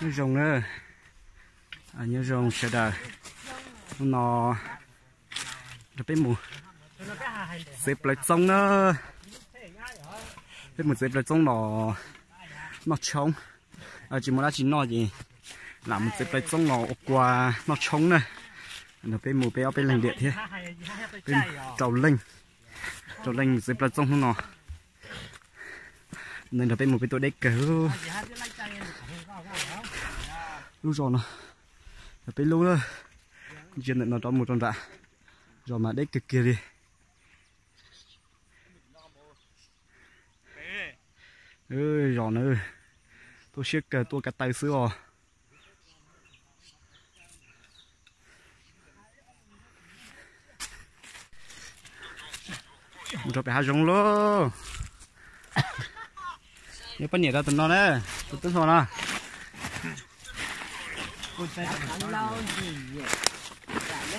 Nyob zoo na, nyob zoo sawv daws. Hnub no nrog peb mus txiav plaws txoob na. Peb mus txiav plaws txoob los noj tshoob. Tsis muaj dab tsi noj ces lam mus txiav plaws txoob los ua kua noj tshoob na. Nrog peb mus peb ob peb leeg diam thiab. Peb rau leej, rau leej mus txiav plaws txoob hnub no. Nws nrog peb mus peb tuaj deb kawg. Lub zos no yog peb lub na, ntsia ntawm no rov mus rau nram zos mas deb kawg kiag li. Zos na, tuaj siab kawg tuaj kav taw xwb os. Mus rau pem hav zoov lauj. Yog poj niam rau tus no na, tus tub hluas no.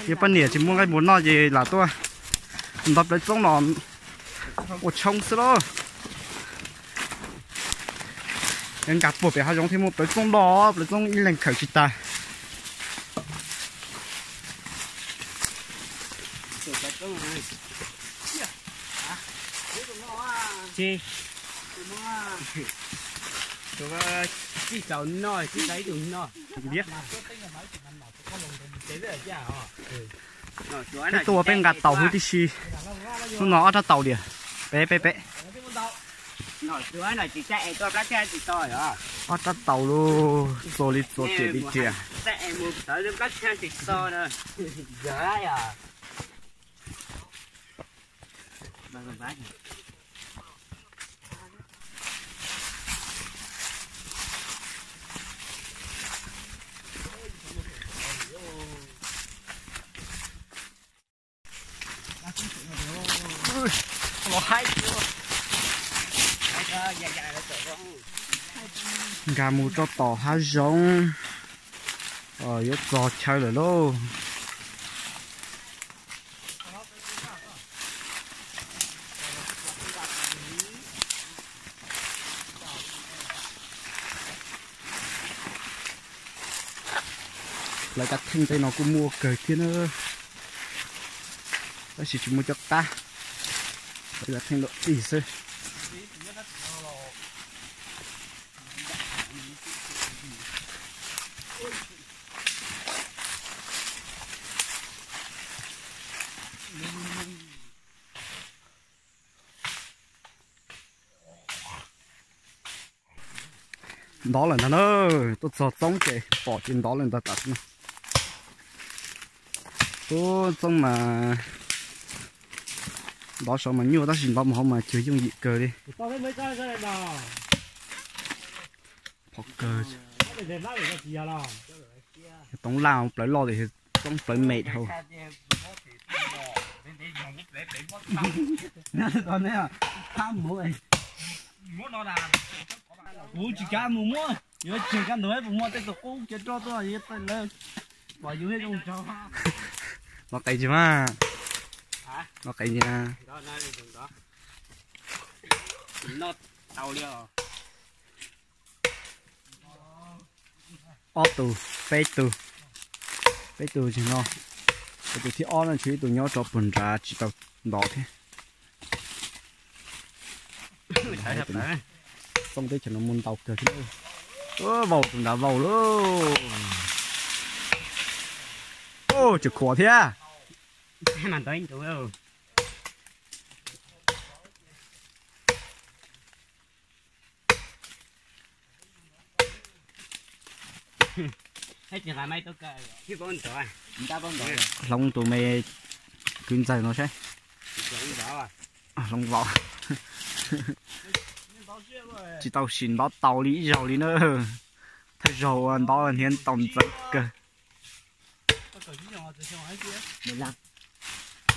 Yog poj niam tsis muaj nqaij muas noj ces lam tuaj ntov plaws txoob los ua tshoob xwb lauj. Nkag puag pem hav zoov thiaj muaj plaws txoob los, plaws txoob ib leeg khawm tsis tas. Peb tuaj peb nqa taus huv tib si. Hnub no ob rab taus diam. Peb peb peb. Ob rab taus lauj, txo li txo riam li riam. Nkag mus rau tom hav zoov, yuav txog chaw lawm lauj. Lawv kav theej tej no kuj muaj kawg thiab na, tab sis tsis muaj cov qab, lawv kav theej dua ib xwb. Ntov lawm ntag na, tuaj txog txoob ces pom ces ntov lawm ntag tam sim no. Ub, txoob mas ntov saud mas nyuaj tab sis ntov mus hauv mas cuag yooj yim kawg li. Phom kawg. Toov laj plawv loj tiam sis txoob plawv me dhau. Kuv tsis kav mus muab, yuav tseg kab ntug puas muaj tej tus qub kiag roj tuaj lawv pom yus thiab zoo nraug. Los qe tsis mas, los qe tsis na. Ob tug, peb tug, peb tug tsis no, tus thib ob no tshuav ib tug nyob rau puag nrad tsis tau ntov thiab. Txoob teb chaws no muaj ntau kawg thiab. Vau tus nrad vau lauj. Tseem khuam thiab. Hloov tus me kwv ntxawg no saib. Hloov vau. Tsis tau sim ntov tau li ib zaug li na. Thawj zaug ua ntov hniav tau ntxeev kawg.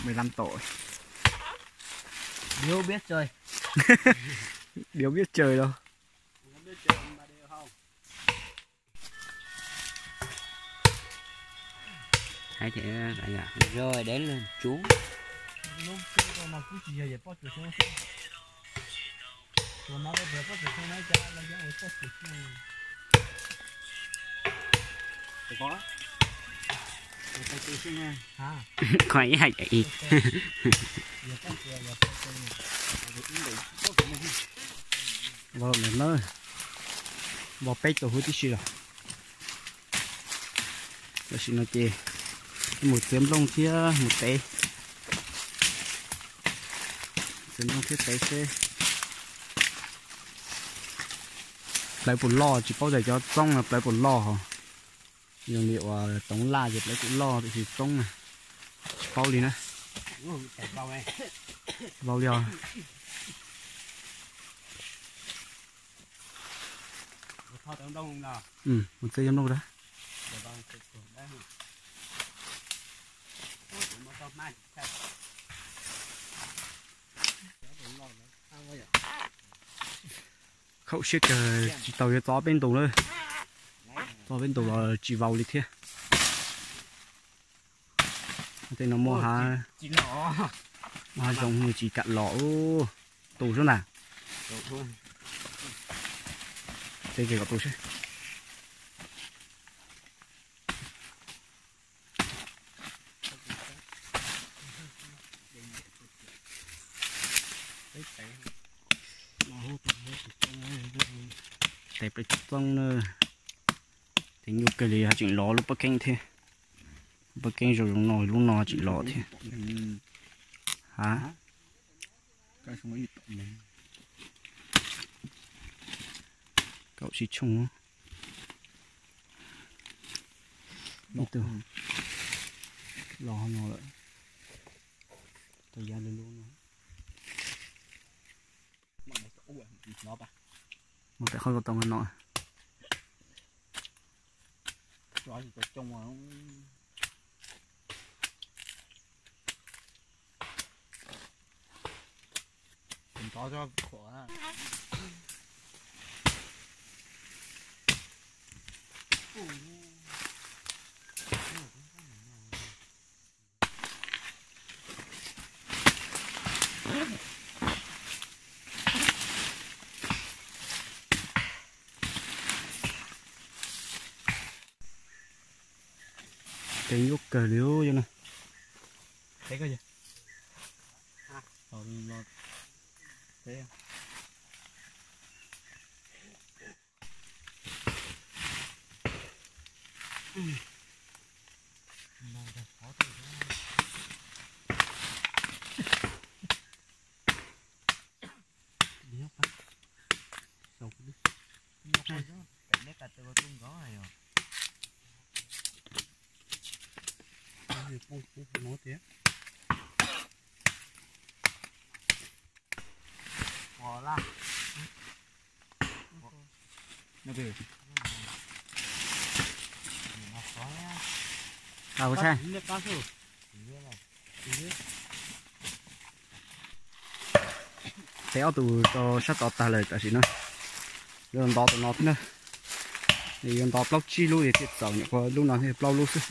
Mười lăm tuổi. Điếu biết chơi. Điếu biết chơi đâu. Thấy thế là rồi đến lượt chú. Qhov ib hais ib, vau lawm na, vau peb tug huv tib si los. Tam sim no ces mus txiav nplooj thiab mus tev, txiav nplooj thiab tev seb plawv puas loj, tsis paub tias cov txoob no plawv puas loj hos. Zoo li uas toov laj ces plawv puas loj, tiam sis txoob na tsis paub li na. Vau li os. Mus txiav cov nplooj rau. Khaum siab kawg, tsis tau yuav txog peb ntus na. Txog peb ntus los tsis vau li thiab. Tej no muaj hav, muaj hav zoov tsis kam los. Tu xwb ntag. Teb ces kom tu seb. Tev plawv txoob na. Tev nyuaj kawg li, ho tseem los lub pob keeb thiab. Pob keeb zoo zoo no, lub no tseem los thiab. Ha, kaum tsib tshooj. Ib tug los no lawm, tau yav lub lub no. Mus pem qhov ko tau no. Tev nyuaj kawg li yom na. Tev ob tug rau sab tod tag lawm tam sim no yuav ntov tus no thiab na. Yuav ntov plaub tsib lub thiaj txaus, nyuam qhuav lub no thiaj plaub lub xwb.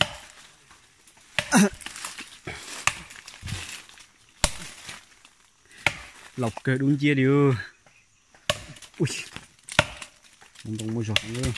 Laus kawg dub nciab li. Ntoo muaj zog heev.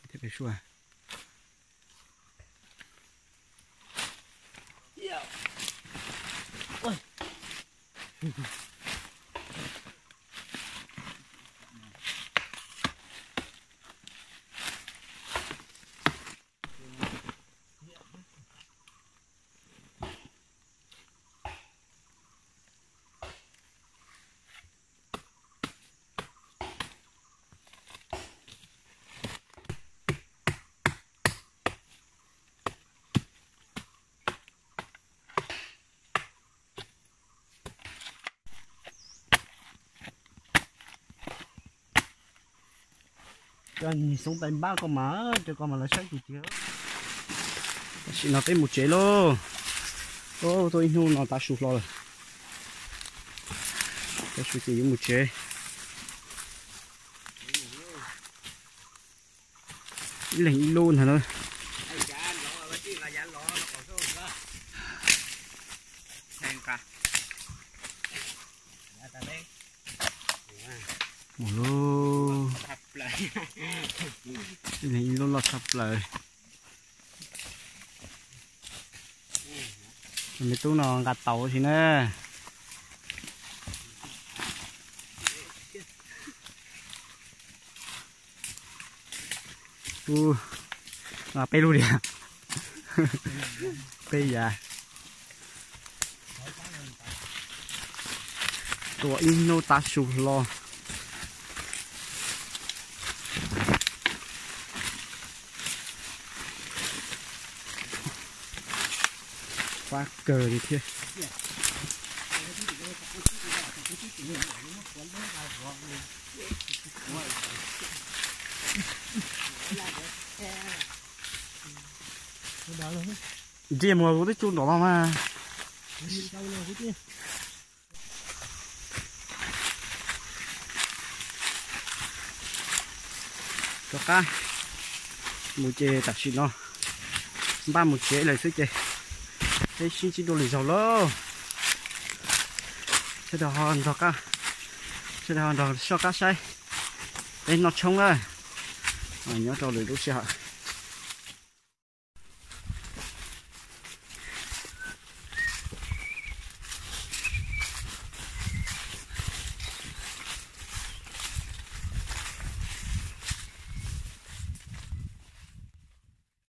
Thiab pem suaj. Cov niag xoob tais npab ko mas, cov ko mas lawv saib tiag tiag. Tam sim no peb mus tsev lauj. Tuaj ib hnub no tav su hlo lawm. Tav su ces yuav mus tsev. Ib leeg ib lub ntag na. Mus lauj. Ib leeg ib lub loj tshaj plaws. Me tub no nqa taus si na. Ub, peb lub diam. Peb yav. Tuaj ib hnub tav su hlo. Fab kawg li thiab. Ntiag mus kuv twb tsuj nrov los mas. Rov qab mus ces tam sim no npaj mus tsev lawm xwb ces peb sib ntsib dua lwm zaug lauj. Sawv daws ho nrog qab, sawv daws ho nrog soj qab saib peb noj tshoob na. Nyob rau lwm lub sij hawm.